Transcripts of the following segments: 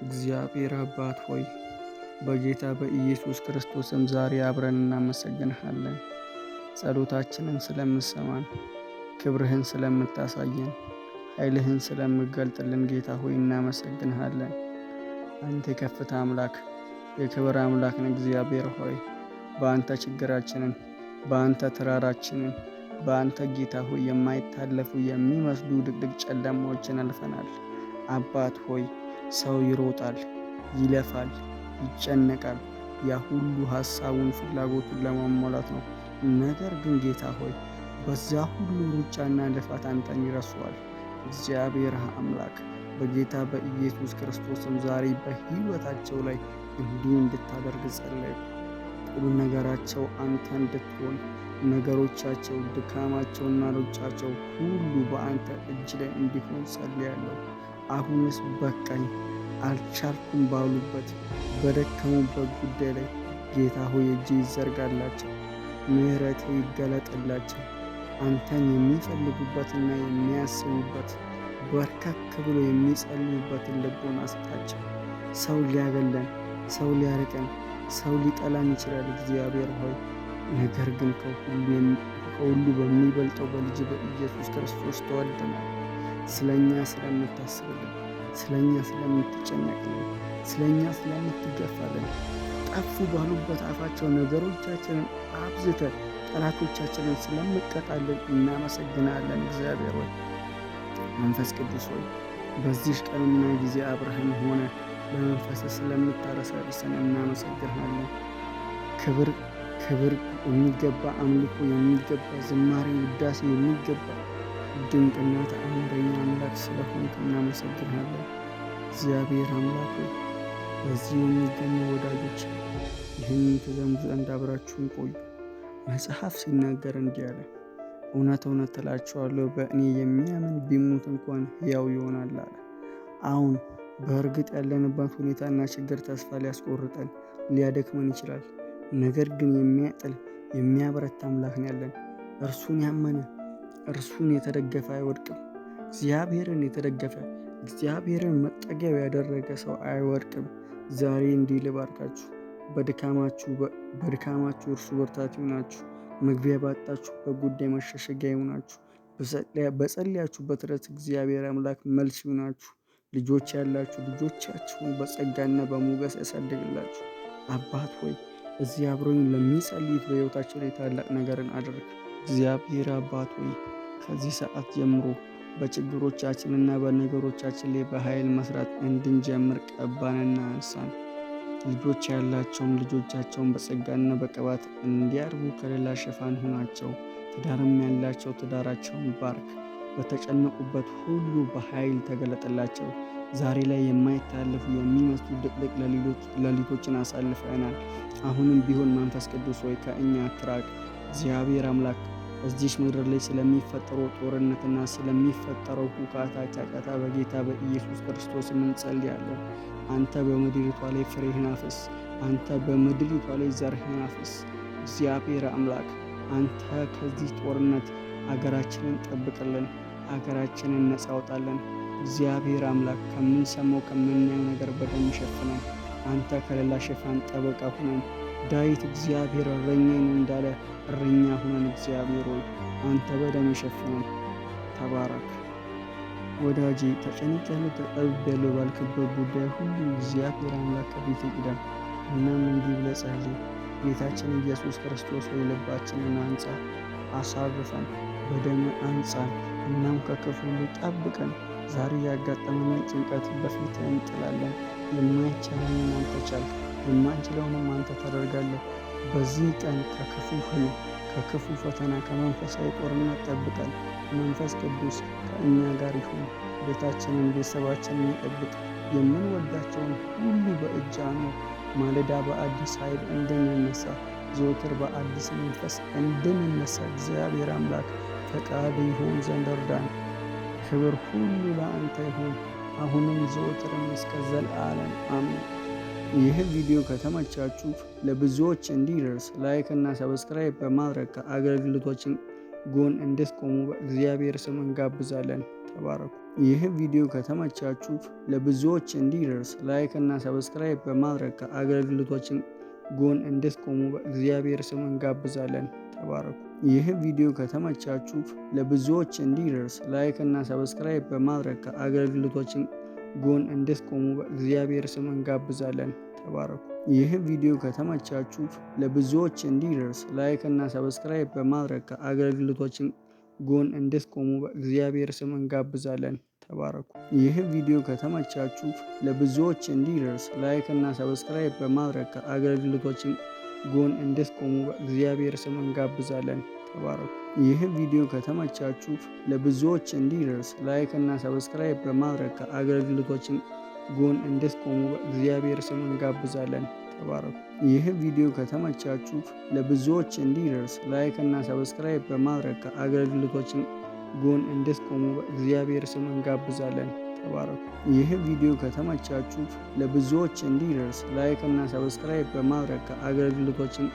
እግዚአብሔር አባት ሆይ፣ በጌታ በኢየሱስ ክርስቶስም ዛሬ አብረን እናመሰግንሃለን። ጸሎታችንን ስለምሰማን፣ ክብርህን ስለምታሳየን፣ ኃይልህን ስለምገልጥልን ጌታ ሆይ እናመሰግንሃለን። አንተ የከፍታ አምላክ፣ የክብር አምላክ ነህ። እግዚአብሔር ሆይ፣ በአንተ ችግራችንን፣ በአንተ ተራራችንን፣ በአንተ ጌታ ሆይ የማይታለፉ የሚመስሉ ድቅድቅ ጨለማዎችን አልፈናል። አባት ሆይ፣ ሰው ይሮጣል፣ ይለፋል፣ ይጨነቃል። ያ ሁሉ ሀሳቡን ፍላጎቱን ለማሟላት ነው። ነገር ግን ጌታ ሆይ፣ በዛ ሁሉ ሩጫና ልፋት አንተን ይረሱዋል። እግዚአብሔር አምላክ፣ በጌታ በኢየሱስ ክርስቶስም ዛሬ በሕይወታቸው ላይ እንዲህ እንድታደርግ ጸለይኩ። ሁሉ ነገራቸው አንተ እንድትሆን፣ ነገሮቻቸው፣ ድካማቸውና ሩጫቸው ሁሉ በአንተ እጅ ላይ እንዲሆን ጸልያለሁ። አሁንስ በቃኝ፣ አልቻልኩም ባሉበት፣ በደከሙበት ጉዳይ ላይ ጌታ ሆይ እጅ ይዘርጋላቸው፣ ምሕረት ይገለጥላቸው። አንተን የሚፈልጉበትና የሚያስቡበት፣ በርከክ ብሎ የሚጸልዩበትን ልቦና ስጣቸው። ሰው ሊያገለን፣ ሰው ሊያርቀን፣ ሰው ሊጠላን ይችላል። እግዚአብሔር ሆይ፣ ነገር ግን ከሁሉ በሚበልጠው በልጅ በኢየሱስ ክርስቶስ ተወደናል። ስለኛ ስለምታስብልን፣ ስለኛ ስለምትጨነቅልን፣ ስለኛ ስለምትገፋልን፣ ጠፉ ባሉበት አፋቸው ነገሮቻችንን አብዝተን ጠላቶቻችንን ስለምቀጣልን እናመሰግናለን። እግዚአብሔር ሆይ፣ መንፈስ ቅዱስ ሆይ፣ በዚህ ቀንና ጊዜ አብረህን ሆነ በመንፈስ ስለምታረሰርሰን እናመሰግናለን። ክብር ክብር የሚገባ፣ አምልኮ የሚገባ፣ ዝማሬ ውዳሴ የሚገባ፣ ድንቅና ተአምረኛ አምላክ ስለሆንክ እናመሰግናለን። እግዚአብሔር አምላክ ሆይ፣ በዚህ የሚገኙ ወዳጆች ይህንን ትዘምሩ ዘንድ አብራችሁን ቆዩ። መጽሐፍ ሲናገር እንዲህ አለ፣ እውነት እውነት እላችኋለሁ፣ በእኔ የሚያምን ቢሞት እንኳን ሕያው ይሆናል አለ። አሁን በእርግጥ ያለንባት ሁኔታና ችግር ተስፋ ሊያስቆርጠን፣ ሊያደክመን ይችላል። ነገር ግን የሚያጥል፣ የሚያበረታ አምላክ ነው ያለን። እርሱን ያመነ፣ እርሱን የተደገፈ አይወድቅም። እግዚአብሔርን የተደገፈ፣ እግዚአብሔርን መጠጊያው ያደረገ ሰው አይወድቅም። ዛሬ እንዲህ ልባርካችሁ። በድካማችሁ እርሱ ብርታት ይሁናችሁ። መግቢያ ባጣችሁበት ጉዳይ መሸሸጊያ ይሁናችሁ። በጸለያችሁበት ርዕስ እግዚአብሔር አምላክ መልስ ይሁናችሁ። ልጆች ያላችሁ ልጆቻችሁን በጸጋና በሞገስ ያሳድግላችሁ። አባት ሆይ፣ እዚህ አብሮኝ ለሚጸልዩት በሕይወታቸው ላይ ታላቅ ነገርን አድርግ። እግዚአብሔር አባት ሆይ፣ ከዚህ ሰዓት ጀምሮ በችግሮቻችንና በነገሮቻችን ላይ በኃይል መስራት እንድንጀምር ቀባንና አንሳን። ልጆች ያላቸውም ልጆቻቸውን በጸጋና በቅባት እንዲያድጉ ከሌላ ሽፋን ሁናቸው። ትዳርም ያላቸው ትዳራቸውን ባርክ። በተጨነቁበት ሁሉ በኃይል ተገለጥላቸው። ዛሬ ላይ የማይታለፉ የሚመስሉ ድቅድቅ ሌሊቶችን አሳልፈናል። አሁንም ቢሆን መንፈስ ቅዱስ ሆይ፣ ከእኛ አትራቅ። እግዚአብሔር አምላክ፣ እዚች ምድር ላይ ስለሚፈጠረው ጦርነትና ስለሚፈጠረው ሁካታ፣ ጫጫታ በጌታ በኢየሱስ ክርስቶስ እንጸልያለን። አንተ በምድሪቷ ላይ ፍሬህን አፍስ። አንተ በምድሪቷ ላይ ዘርህን አፍስ። እግዚአብሔር አምላክ፣ አንተ ከዚህ ጦርነት አገራችንን ጠብቅልን፣ አገራችንን ነጻ አውጣልን። እግዚአብሔር አምላክ፣ ከምንሰማው ከምናየው ነገር በደም ሸፍነን። አንተ ከሌላ ሽፋን ጠበቃ ሁነን። ዳዊት እግዚአብሔር እረኛዬ ነው እንዳለ እረኛ ሁነን። እግዚአብሔር ሆይ፣ አንተ በደም ሸፍነን። ተባረክ ወዳጄ። ተጨንቄያለሁ፣ ተጠብቤያለሁ ባልክበት ጉዳይ ሁሉ እግዚአብሔር አምላክ ከፊት ይቅደም። እናም እንዲህ ብለህ ጸልይ። ጌታችን ኢየሱስ ክርስቶስ ሆይ፣ ልባችንን አንጻ፣ አሳርፈን፣ በደም አንጻን። እናም ከክፉ ሁሉ ጠብቀን። ዛሬ ያጋጠመንን ጭንቀት በፊትህ እንጥላለን። የማይቻለንን አንተ ቻልክ፣ የማንችለውንም አንተ ታደርጋለህ። በዚህ ቀን ከክፉ ህልም፣ ከክፉ ፈተና፣ ከመንፈሳዊ ጦርነት ጠብቀን። መንፈስ ቅዱስ ከእኛ ጋር ይሁን። ቤታችንን፣ ቤተሰባችንን ይጠብቅ። የምንወዳቸውን ሁሉ በእጅ አኑር። ማለዳ በአዲስ ኃይል እንድንነሳ፣ ዘወትር በአዲስ መንፈስ እንድንነሳ እግዚአብሔር አምላክ ፈቃድ ይሆን ዘንድ እርዳን። ክብር ሁሉ ለአንተ ይሁን፣ አሁንም ዘወትርም እስከ ዘለዓለም አሜን። ይህ ቪዲዮ ከተመቻችሁ ለብዙዎች እንዲደርስ like እና subscribe በማድረግ ከአገልግሎታችን ጎን እንድትቆሙ በእግዚአብሔር ስም እንጋብዛለን። ተባረኩ። ይህ ቪዲዮ ከተመቻችሁ ለብዙዎች እንዲደርስ like እና subscribe በማድረግ ከአገልግሎታችን ጎን እንድትቆሙ በእግዚአብሔር ስም እንጋብዛለን። ተባረኩ። ይህ ቪዲዮ ከተመቻችሁ ለብዙዎች እንዲደርስ like እና subscribe በማድረግ ከአገልግሎታችን ጎን እንድትቆሙ በእግዚአብሔር ስም እንጋብዛለን። ተባረኩ። ይህ ቪዲዮ ከተመቻችሁ ለብዙዎች እንዲደርስ like እና subscribe በማድረግ ከአገልግሎታችን ጎን እንድትቆሙ በእግዚአብሔር ስም እንጋብዛለን። ተባረኩ። ይህ ቪዲዮ ከተመቻችሁ ለብዙዎች እንዲደርስ like እና subscribe በማድረግ ከአገልግሎታችን ጎን እንድትቆሙ በእግዚአብሔር ስም እንጋብዛለን። ተባረኩ። ይህ ቪዲዮ ከተመቻችሁ ለብዙዎች እንዲደርስ like እና subscribe በማድረግ ከአገልግሎታችን ጎን እንድትቆሙ በእግዚአብሔር ስም እንጋብዛለን። ተባረኩ። ይህ ቪዲዮ ከተመቻችሁ ለብዙዎች እንዲደርስ like እና subscribe በማድረግ ከአገልግሎታችን ጎን እንድትቆሙ በእግዚአብሔር ስም እንጋብዛለን። ተባረኩ። ይህ ቪዲዮ ከተመቻችሁ ለብዙዎች እንዲደርስ like እና subscribe በማድረግ ከአገልግሎታችን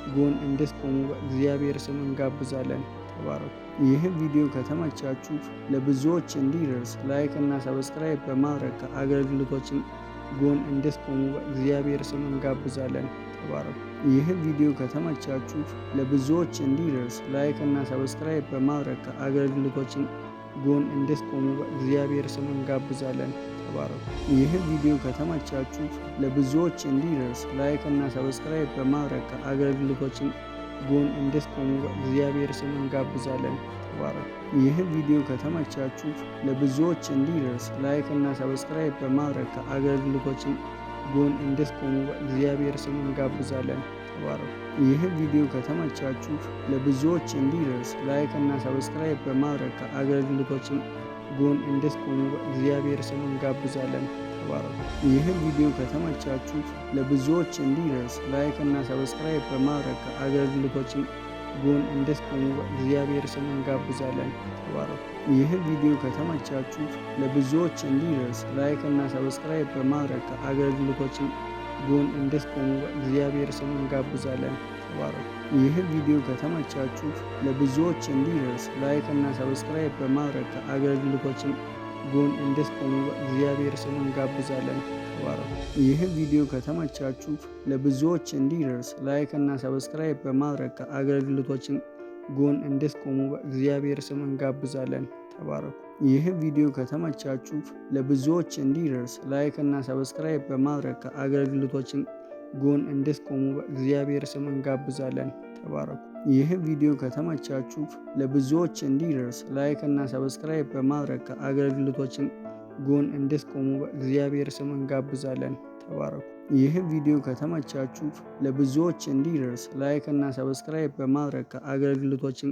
ጎን እንድትቆሙ በእግዚአብሔር ስም እንጋብዛለን። ተባረኩ። ይህ ቪዲዮ ከተመቻችሁ ለብዙዎች እንዲደርስ like እና subscribe በማድረግ ከአገልግሎታችን ጎን እንድትቆሙ በእግዚአብሔር ስም እንጋብዛለን። ተባረኩ። ይህ ቪዲዮ ከተመቻችሁ ለብዙዎች እንዲደርስ like እና subscribe በማድረግ ከአገልግሎታችን ጎን እንድትቆሙ በእግዚአብሔር ስም እንጋብዛለን። ተባረኩ። ይህ ቪዲዮ ከተመቻችሁ ለብዙዎች እንዲደርስ like እና subscribe በማድረግ ከአገልግሎታችን ጎን እንድትቆሙ በእግዚአብሔር ስም እንጋብዛለን። ተባረኩ። ይህ ቪዲዮ ከተመቻችሁ ለብዙዎች እንዲደርስ like እና subscribe በማድረግ ከአገልግሎታችን ጎን እንድትቆሙ በእግዚአብሔር ስም እንጋብዛለን። ተባረኩ። ይህ ቪዲዮ ከተመቻችሁ ለብዙዎች እንዲደርስ like እና subscribe በማድረግ ከአገልግሎታችን ጎን እንድትቆሙ በእግዚአብሔር ስም እንጋብዛለን። ተባረኩ። ይህ ቪዲዮ ከተመቻችሁ ለብዙዎች እንዲደርስ like እና subscribe በማድረግ ከአገልግሎታችን ጎን እንድትቆሙ በእግዚአብሔር ስም እንጋብዛለን። ተባረኩ። ይህ ቪዲዮ ከተመቻችሁ ለብዙዎች እንዲደርስ like እና subscribe በማድረግ ከአገልግሎታችን ጎን እንድትቆሙ በእግዚአብሔር ስም እንጋብዛለን። ተባረኩ። ይህ ቪዲዮ ከተመቻችሁ ለብዙዎች እንዲደርስ like እና subscribe በማድረግ ከአገልግሎታችን ጎን እንድትቆሙ በእግዚአብሔር ስም እንጋብዛለን። ተባረኩ። ይህ ቪዲዮ ከተመቻችሁ ለብዙዎች እንዲደርስ like እና subscribe በማድረግ ከአገልግሎታችን ጎን እንድትቆሙ በእግዚአብሔር ስም እንጋብዛለን። ተባረኩ። ይህ ቪዲዮ ከተመቻችሁ ለብዙዎች እንዲደርስ like እና subscribe በማድረግ ከአገልግሎታችን ጎን እንድትቆሙ በእግዚአብሔር ስም እንጋብዛለን። ተባረኩ። ይህ ቪዲዮ ከተመቻችሁ ለብዙዎች እንዲደርስ like እና subscribe በማድረግ ከአገልግሎታችን ጎን እንድትቆሙ በእግዚአብሔር ስም እንጋብዛለን። ተባረኩ። ይህ ቪዲዮ ከተመቻችሁ ለብዙዎች እንዲደርስ like እና subscribe በማድረግ ከአገልግሎታችን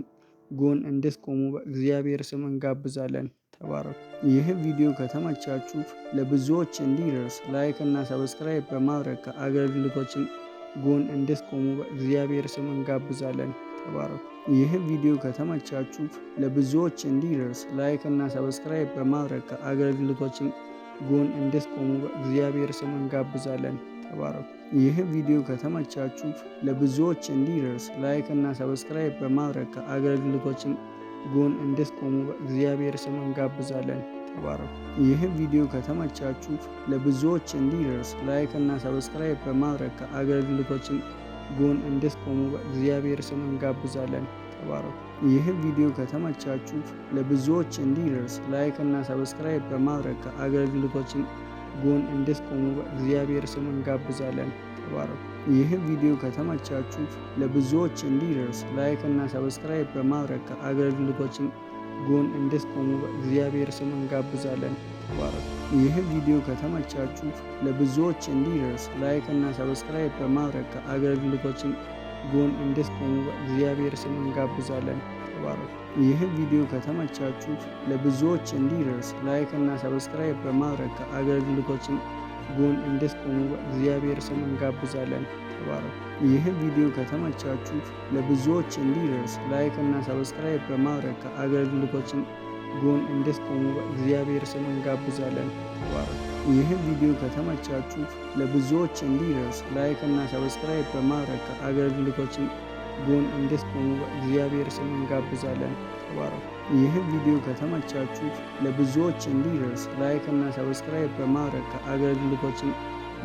ጎን እንድትቆሙ በእግዚአብሔር ስም እንጋብዛለን። ተባረኩ። ይህ ቪዲዮ ከተመቻችሁ ለብዙዎች እንዲደርስ like እና subscribe በማድረግ ከአገልግሎታችን ጎን እንድትቆሙ በእግዚአብሔር ስም እንጋብዛለን። ተባረኩ። ይህ ቪዲዮ ከተመቻችሁ ለብዙዎች እንዲደርስ like እና subscribe በማድረግ ከአገልግሎታችን ጎን እንድትቆሙ በእግዚአብሔር ስም እንጋብዛለን። ተባረኩ። ይህ ቪዲዮ ከተመቻችሁ ለብዙዎች እንዲደርስ like እና subscribe በማድረግ ከአገልግሎታችን ጎን እንድትቆሙ በእግዚአብሔር ስም እንጋብዛለን። ተባረኩ። ይህ ቪዲዮ ከተመቻችሁ ለብዙዎች እንዲደርስ like እና subscribe በማድረግ ከአገልግሎታችን ጎን እንድትቆሙ በእግዚአብሔር ስም እንጋብዛለን። ተባረኩ። ይህ ቪዲዮ ከተመቻችሁ ለብዙዎች እንዲደርስ like እና subscribe በማድረግ ከአገልግሎታችን ጎን እንድትቆሙ በእግዚአብሔር ስም እንጋብዛለን። ተባረኩ። ይህ ቪዲዮ ከተመቻችሁ ለብዙዎች እንዲደርስ like እና subscribe በማድረግ ከአገልግሎታችን ጎን እንድትቆሙ በእግዚአብሔር ስም እንጋብዛለን። ተባረኩ። ይህ ቪዲዮ ከተመቻችሁ ለብዙዎች እንዲደርስ like እና subscribe በማድረግ ከአገልግሎታችን ጎን እንድትቆሙ በእግዚአብሔር ስም እንጋብዛለን። ተባረኩ። ይህ ቪዲዮ ከተመቻችሁ ለብዙዎች እንዲደርስ like እና subscribe በማድረግ ከአገልግሎታችን ጎን እንድትቆሙ በእግዚአብሔር ስም እንጋብዛለን። ተባረኩ። ይህ ቪዲዮ ከተመቻችሁ ለብዙዎች እንዲደርስ like እና subscribe በማድረግ ከአገልግሎታችን ጎን እንድትቆሙ በእግዚአብሔር ስም እንጋብዛለን። ተባረኩ። ይህ ቪዲዮ ከተመቻችሁ ለብዙዎች እንዲደርስ like እና subscribe በማድረግ ከአገልግሎታችን ጎን እንድትቆሙ በእግዚአብሔር ስም እንጋብዛለን። ተባረኩ። ይህ ቪዲዮ ከተመቻችሁ ለብዙዎች እንዲደርስ like እና subscribe በማድረግ ከአገልግሎታችን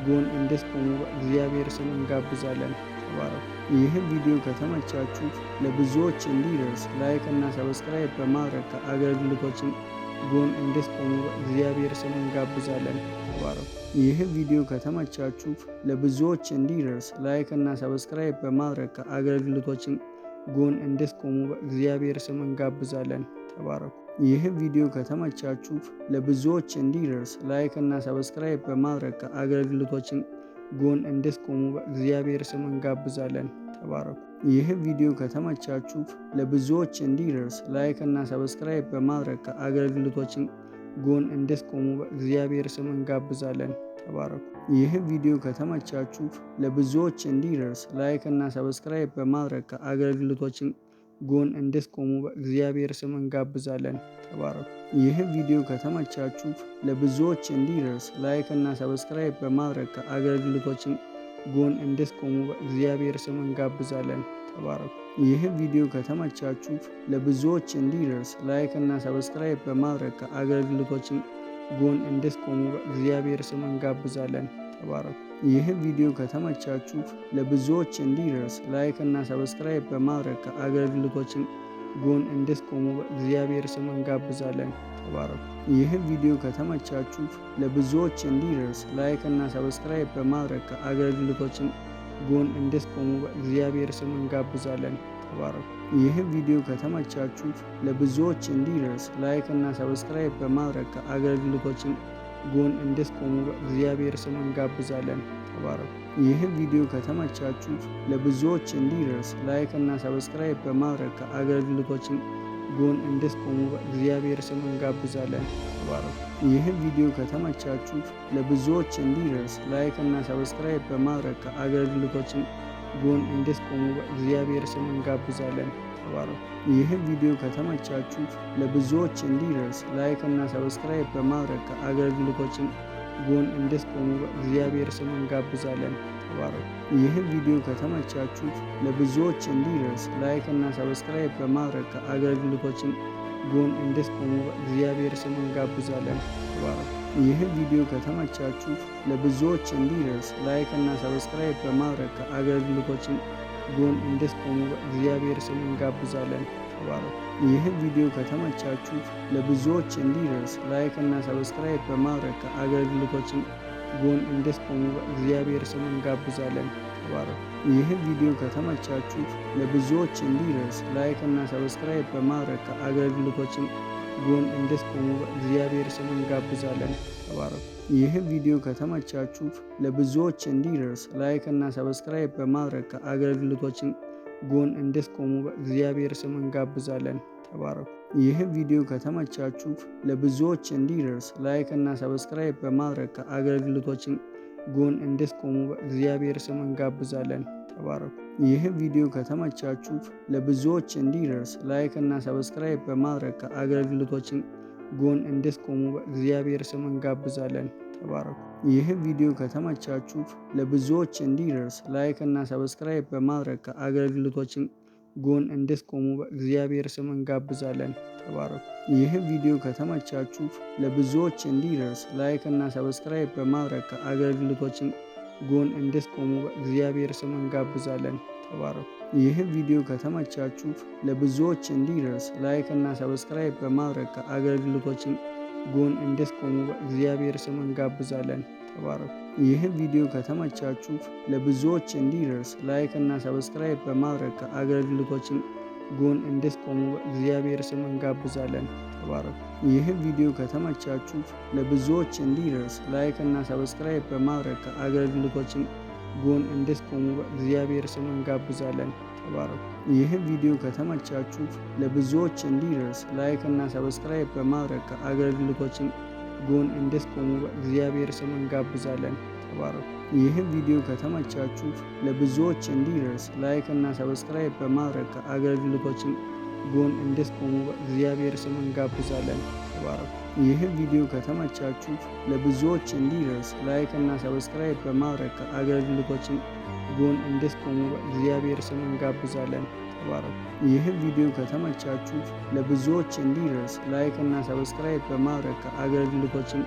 ጎን እንድትቆሙ በእግዚአብሔር ስም እንጋብዛለን። ተባረኩ። ይህ ቪዲዮ ከተመቻችሁ ለብዙዎች እንዲደርስ like እና subscribe በማድረግ ከአገልግሎታችን ጎን እንድትቆሙ በእግዚአብሔር ስም እንጋብዛለን። ተባረኩ። ይህ ቪዲዮ ከተመቻችሁ ለብዙዎች እንዲደርስ like እና subscribe በማድረግ ከአገልግሎታችን ጎን እንድትቆሙ በእግዚአብሔር ስም እንጋብዛለን። ተባረኩ። ይህ ቪዲዮ ከተመቻችሁ ለብዙዎች እንዲደርስ like እና subscribe በማድረግ ከአገልግሎታችን ጎን እንድትቆሙ በእግዚአብሔር ስም እንጋብዛለን። ተባረኩ። ይህ ቪዲዮ ከተመቻችሁ ለብዙዎች እንዲደርስ like እና subscribe በማድረግ ከአገልግሎታችን ጎን እንድትቆሙ በእግዚአብሔር ስም እንጋብዛለን። ተባረኩ። ይህ ቪዲዮ ከተመቻችሁ ለብዙዎች እንዲደርስ like እና subscribe በማድረግ ከአገልግሎታችን ጎን እንድትቆሙ በእግዚአብሔር ስም እንጋብዛለን። ተባረኩ። ይህ ቪዲዮ ከተመቻችሁ ለብዙዎች እንዲደርስ like እና subscribe በማድረግ ከአገልግሎታችን ጎን እንድትቆሙ በእግዚአብሔር ስም እንጋብዛለን። ተባረኩ። ይህ ቪዲዮ ከተመቻችሁ ለብዙዎች እንዲደርስ like እና subscribe በማድረግ ከአገልግሎታችን ጎን እንድትቆሙ በእግዚአብሔር ስም እንጋብዛለን። ተባረኩ። ይህ ቪዲዮ ከተመቻችሁ ለብዙዎች እንዲደርስ like እና subscribe በማድረግ ከአገልግሎታችን ጎን እንድትቆሙ በእግዚአብሔር ስም እንጋብዛለን። ተባረኩ። ይህ ቪዲዮ ከተመቻችሁ ለብዙዎች እንዲደርስ like እና subscribe በማድረግ ከአገልግሎታችን ጎን እንድትቆሙ በእግዚአብሔር ስም እንጋብዛለን። ተባረኩ። ይህ ቪዲዮ ከተመቻችሁ ለብዙዎች እንዲደርስ like እና subscribe በማድረግ ከአገልግሎታችን ጎን እንድትቆሙ በእግዚአብሔር ስም እንጋብዛለን። ተባረኩ። ይህ ቪዲዮ ከተመቻችሁ ለብዙዎች እንዲደርስ like እና subscribe በማድረግ ከአገልግሎታችን ጎን እንድትቆሙ በእግዚአብሔር ስም እንጋብዛለን። ተባረኩ። ይህ ቪዲዮ ከተመቻችሁ ለብዙዎች እንዲደርስ like እና subscribe በማድረግ ከአገልግሎታችን ጎን እንድትቆሙ በእግዚአብሔር ስም እንጋብዛለን። ተባረኩ። ይህ ቪዲዮ ከተመቻችሁ ለብዙዎች እንዲደርስ like እና subscribe በማድረግ ከአገልግሎታችን ጎን እንድትቆሙ በእግዚአብሔር ስም እንጋብዛለን። ተባረኩ። ይህ ቪዲዮ ከተመቻችሁ ለብዙዎች እንዲደርስ like እና subscribe በማድረግ ከአገልግሎታችን ጎን እንድትቆሙ በእግዚአብሔር ስም እንጋብዛለን። ተባረኩ። ይህ ቪዲዮ ከተመቻችሁ ለብዙዎች እንዲደርስ like እና subscribe በማድረግ ከአገልግሎታችን ጎን እንድትቆሙ በእግዚአብሔር ስም እንጋብዛለን። ተባረኩ። ይህ ቪዲዮ ከተመቻችሁ ለብዙዎች እንዲደርስ like እና subscribe በማድረግ ከአገልግሎታችን ጎን እንድትቆሙ በእግዚአብሔር ስም እንጋብዛለን። ተባረኩ። ይህ ቪዲዮ ከተመቻችሁ ለብዙዎች እንዲደርስ like እና subscribe በማድረግ ከአገልግሎታችን ጎን እንድትቆሙ በእግዚአብሔር ስም እንጋብዛለን። ተባረኩ። ይህ ቪዲዮ ከተመቻችሁ ለብዙዎች እንዲደርስ like እና subscribe በማድረግ ከአገልግሎታችን ጎን እንድትቆሙ በእግዚአብሔር ስም እንጋብዛለን። ተባረኩ። ይህ ቪዲዮ ከተመቻችሁ ለብዙዎች እንዲደርስ like እና subscribe በማድረግ ከአገልግሎታችን ጎን እንድትቆሙ በእግዚአብሔር ስም እንጋብዛለን። ተባረኩ። ይህ ቪዲዮ ከተመቻችሁ ለብዙዎች እንዲደርስ like እና subscribe በማድረግ ከአገልግሎታችን ጎን እንድትቆሙ በእግዚአብሔር ስም እንጋብዛለን። ተባረኩ። ይህ ቪዲዮ ከተመቻችሁ ለብዙዎች እንዲደርስ like እና subscribe በማድረግ ከአገልግሎታችን ጎን እንድትቆሙ በእግዚአብሔር ስም እንጋብዛለን። ተባረኩ። ይህ ቪዲዮ ከተመቻችሁ ለብዙዎች እንዲደርስ like እና subscribe በማድረግ ከአገልግሎታችን ጎን እንድትቆሙ በእግዚአብሔር ስም እንጋብዛለን። ተባረኩ። ይህ ቪዲዮ ከተመቻችሁ ለብዙዎች እንዲደርስ like እና subscribe በማድረግ ከአገልግሎታችን ጎን እንድትቆሙ በእግዚአብሔር ስም እንጋብዛለን። ተባረኩ። ይህ ቪዲዮ ከተመቻችሁ ለብዙዎች እንዲደርስ like እና subscribe በማድረግ ከአገልግሎታችን ጎን እንድትቆሙ በእግዚአብሔር ስም እንጋብዛለን። ተባረኩ። ይህ ቪዲዮ ከተመቻችሁ ለብዙዎች እንዲደርስ like እና subscribe በማድረግ ከአገልግሎታችን ጎን እንድትቆሙ በእግዚአብሔር ስም እንጋብዛለን። ተባረኩ። ይህ ቪዲዮ ከተመቻችሁ ለብዙዎች እንዲደርስ like እና subscribe በማድረግ ከአገልግሎታችን ጎን እንድትቆሙ በእግዚአብሔር ስም እንጋብዛለን። ተባረኩ። ይህ ቪዲዮ ከተመቻችሁ ለብዙዎች እንዲደርስ like እና subscribe በማድረግ ከአገልግሎታችን ጎን እንድትቆሙ በእግዚአብሔር ስም እንጋብዛለን። ተባረኩ። ይህ ቪዲዮ ከተመቻችሁ ለብዙዎች እንዲደርስ like እና subscribe በማድረግ ከአገልግሎታችን ጎን እንድትቆሙ በእግዚአብሔር ስም እንጋብዛለን። ተባረኩ። ይህ ቪዲዮ ከተመቻችሁ ለብዙዎች እንዲደርስ like እና subscribe በማድረግ ከአገልግሎታችን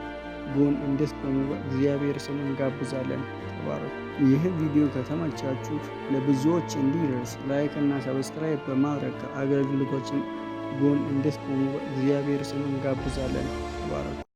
ጎን እንድትቆሙ በእግዚአብሔር ስም እንጋብዛለን። ተባረኩ። ይህ ቪዲዮ ከተመቻችሁ ለብዙዎች እንዲደርስ like እና subscribe በማድረግ ከአገልግሎታችን ጎን እንድትቆሙ በእግዚአብሔር ስም እንጋብዛለን። ተባረኩ።